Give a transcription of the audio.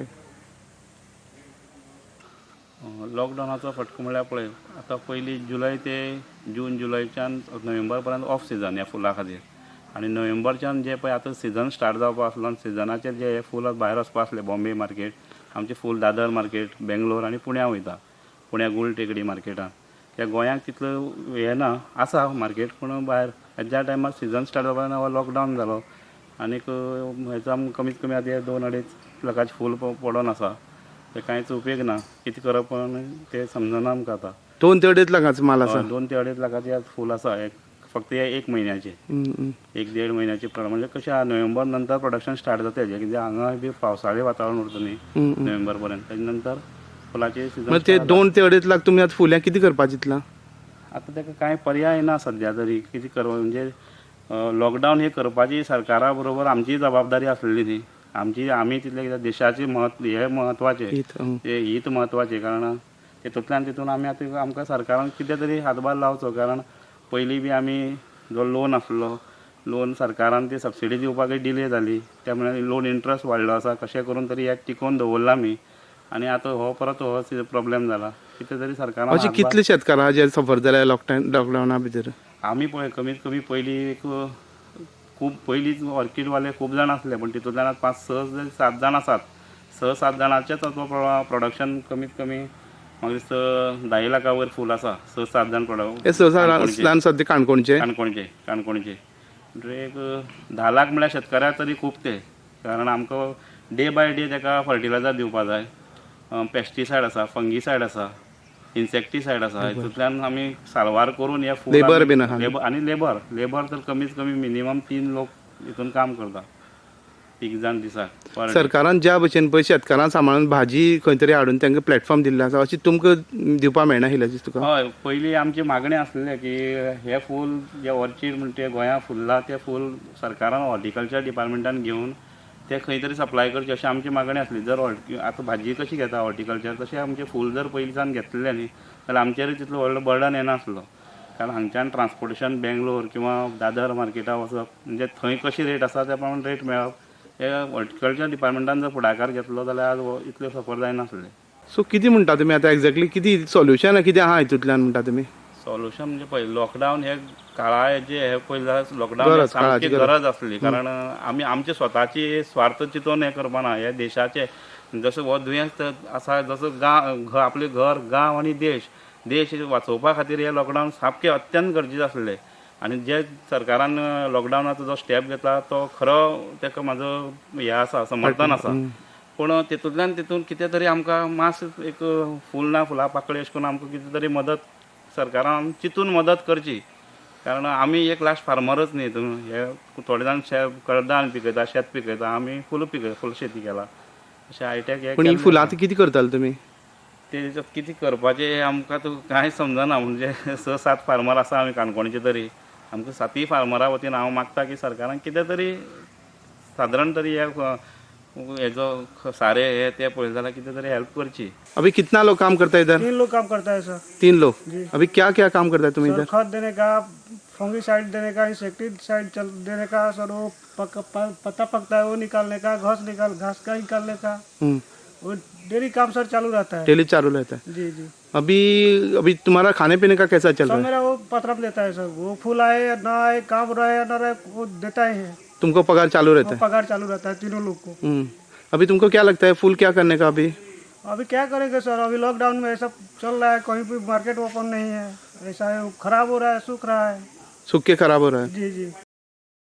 Okay. लॉकडावनाचो फटको म्हळ्यार पळय, आतां पयलीं जुलय ते जून, जुलयच्यान नोव्हेंबर पर्यंत ऑफ सिजन ह्या फुलां खातीर. आनी नोव्हेंबरच्यान जे पळय आतां सिजन स्टार्ट जावपा आसलो आनी सिजनाचेर जे हे फूल भायर वचपा आसले बॉम्बे मार्केट, आमचें फूल दादर मार्केट, बेंगलोर आनी पुण्या वयता, पुण्या गुल टेकडी मार्केटान. त्या गोंयांक तितलो हें ना, आसा मार्केट पूण भायर. ज्या टायमार सिजन स्टार्ट जावपा हो लॉकडावन जालो आनीक हेचो आमकां कमीत कमी आतां हे 2-2.5 लाखाचें फूल पडोन आसा. ते कांयच उपेग ना, कितें करप तें समजना आमकां आतां. 2 ते 2.5 लाखाचो माल आसा. 2 ते 2.5 लाखाचें आज फूल आसा, एक फक्त हे एक म्हयन्याचें. हम्म, हम्म. 1-1.5 म्हयन्याचे म्हणजे कशें आहा, नोव्हेंबर नंतर प्रोडक्शन स्टार्ट जाता हेजें, कित्याक हांगा बी पावसाळी वातावरण उरता न्ही नोव्हेंबर पर्यंत, तेजे नंतर फुलाचे सिजन. मग ते 2 ते 2.5 लाख तुमी आतां फुल्यां कितें करपाचें चिंतलां? आतां ताका कांय पर्याय ना सद्या तरी कितें करप. म्हणजे लॉकडावन हे करपाची सरकारा बरोबर आमची जबाबदारी आसलेली न्ही, आमची आमी तितले कित्याक देशाचे म्हत्व हे म्हत्वाचें. हीत, हं. ते हीत म्हत्वाचें, कारण तितूंतल्यान तितून आमी आतां आमकां सरकारान कितें तरी हातभार लावचो. कारण पयलीं बी आमी जो लोन आसलो, लोन सरकारान ती सबसिडी दिवपाकय डिले जाली, त्या मुळे लोन इंट्रस्ट वाडलो आसा. कशें करून तरी हे टिकोवन दवरला आमी आनी आतां हो परत हो प्रोब्लेम जाला. कितें तरी सरकारान अशे हातभार- कितले शेतकार आहा जे सफर जाले लॉकडावना भितर? आमी पळय कमीत कमी पयलीं एक खूब पयलींच ऑर्कीडवाले खूब जाण आसले, पूण तितूंतल्यान आतां 5, 6, 7 जाण आसात. 6, 7 जाणांचेच तो प्रोडक्शन कमीत कमी म्हाका दिसता 10 लाखा वयर फूल आसा, 6, 7 जाण प्रोडक्ट. हे 6, 7 जाण सद्या काणकोणचे? काणकोणचे, काणकोणचे. म्हणजे एक 10 लाख म्हळ्यार शेतकऱ्याक तरी खूब ते, कारण आमकां डे बाय डे ताका फर्टिलायजर दिवपा जाय, पेस्टिसायड आसा, फंगिसायड आसा, इन्सेक्टिसायड आसा. हितूंतल्यान आमी साल्वार करून हे फूल. लेबर बीन आहा? लेबर आनी लेबर, लेबर तर कमीत कमी मिनिमम 3 लोक हितून काम करता, तीग जाण दिसाक पर डे. सरकारान ज्या भशेन पळय शेतकारांक सांबाळून भाजी खंय तरी हाडून तांकां प्लॅटफॉर्म दिल्लो आसा, अशें तुमकां दिवपा मेळना आशिल्लें तुका? हय, पयलीं आमची मागणी आसलेली की हे फूल जे ऑर्चीड म्हणटा ते गोंयांत फुल्लां ते फूल सरकारान हॉर्टिकल्चर डिपार्टमेंटान घेवन ते खंय तरी सप्लाय करचे अशें आमची मागणी आसली. जर आतां भाजी कशी घेता हॉर्टिकल्चर, तशें आमचें फूल जर पयलींच्यान घेतलें न्ही जाल्यार आमचेरूय तितलो व्हडलो बर्डन येनासलो. कारण हांगच्यान ट्रान्सपोर्टेशन बेंगलोर किंवा दादर मार्केटाक वचप म्हणजे थंय कशी रेट आसा त्या प्रमाणे रेट मेळप, हे हॉर्टिकल्चर डिपार्टमेंटान जर फुडाकार घेतलो जाल्यार आज हो इतले सफर जायनासलें. सो कितें म्हणटा तुमी आतां एग्जॅक्टली, कितें सोल्युशन कितें आहा हितूंतल्यान म्हणटा तुमी? सोल्युशन म्हणजे पळय, लॉकडावन हे काळाचे हे पळयलें जाल्यार लॉकडावन गरज, सामकी काळाची गरज. गरज आसली. कारण आमी आमचे स्वताची स्वार्थ चिंतून हें करपाना, हे देशाचे जसो हो दुयेंस आसा, जसो गांव, आपलें घर, गांव आनी देश, देश वाचोवपा खातीर हे लॉकडावन सामकें अत्यंत गरजेचें आसलें. आनी जे सरकारान लॉकडावनाचो जो स्टेप घेतला तो खरो ताका म्हाजो हें आसा, समर्थन आसा. पूण तितूंतल्यान तितून कितें तरी आमकां मास एक फूल ना फुलां पाकळी अशें करून आमकां कितें तरी मदत सरकारान चिंतून मदत करची. कारण आमी एक लास्ट फार्मरच न्ही हितून, हे थोडे जाण कडधान्य पिकयता, शेत पिकयता, आमी फुलां पिकयता, फुलां शेती केला अशें हायटॅक हे पूण ही केल्लें फुलां आसा. आतां कितें करताले तुमी? तेच्यात कितें करपाचें हें आमकां आतां कांय समजना. म्हणजे 6, 7 फार्मर आसा आमी काणकोणचे, तरी आमकां सातय फार्मरा वतीन हांव मागता की सरकारान कितें तरी सादारण तरी हे हेजो सारें हे ते पळयलें जाल्यार कितें तरी हेल्प करची. अभी कितना लोग काम करता है इधर? 3 लोग काम करता है सर. 3 लोग? जी. अभी क्या क्या काम करता है तुम सर इधर? खाद देने का, फंगिसाइड देने का, इंसेक्टिसाइड चल देने का सर, वो पत्ता पकता है वो निकालने का, घास निकाल घास का निकालने का. वो डेली काम सर चालू रहता है. डेली चालू रहता है? जी जी. अभी अभी तुम्हारा खाने पीने का कैसा चल सर रहा है? मेरा वो पत्रम देता है सर, वो फूल आए या ना आए, काम रहे या ना रहे, वो देता ही है. तुमको पगार चालू रहता वो है? पगार चालू रहता है तीनों लोग को. अभी तुमको क्या लगता है, फूल क्या करने का अभी? अभी क्या करेंगे सर, अभी लॉकडाउन में ऐसा चल रहा है, कहीं भी मार्केट ओपन नहीं है, ऐसा है, खराब हो रहा है, सूख रहा है. सूख के खराब हो रहा है? जी जी.